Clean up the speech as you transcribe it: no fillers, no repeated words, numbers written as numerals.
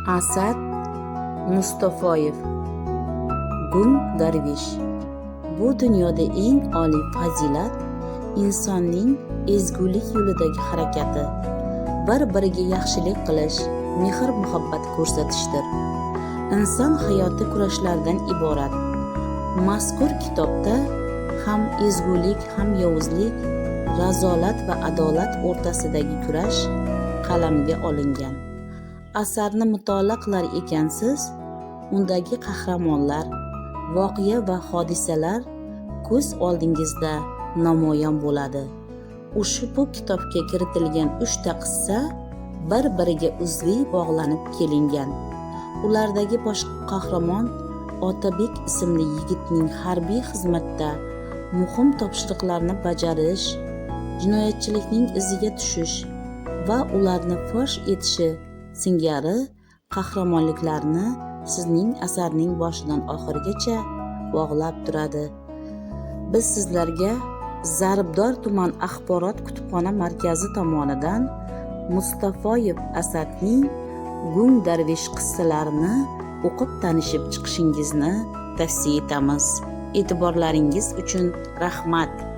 Asad Mustafoyev, Gung darvish. Bu dunyoda eng oliy fazilat insonning ezgulik yo'lidagi harakati, bir biriga yaxshilik qilish, mehr muhabbat ko'rsatishdir. Inson hayoti kurashlardan iborat. Mazkur kitobda ham ezgulik, ham yovuzlik, razolat va adolat o'rtasidagi kurash qalamga olingan. Asarni mutolaa qilar ekansiz, undagi qahramonlar, voqea va hodisalar ko'z oldingizda namoyon bo'ladi. Ushbu kitobga kiritilgan uchta qissa bir biriga uzviy bog'lanib kelingan. Ulardagi bosh qahramon Otabek ismli yigitning harbiy xizmatda muhim topshiriqlarni bajarish, jinoyatchilikning iziga tushish va ularni fosh etishi singari qahramonliklarni sizning asarning boshidan oxirigacha bog'lab turadi. Biz sizlarga Zarbdor tuman axborot kutubxona markazi tomonidan Mustafoyev Asadning Gung darvish qissalarini o'qib tanishib chiqishingizni tavsiya etamiz. E'tiborlaringiz uchun rahmat.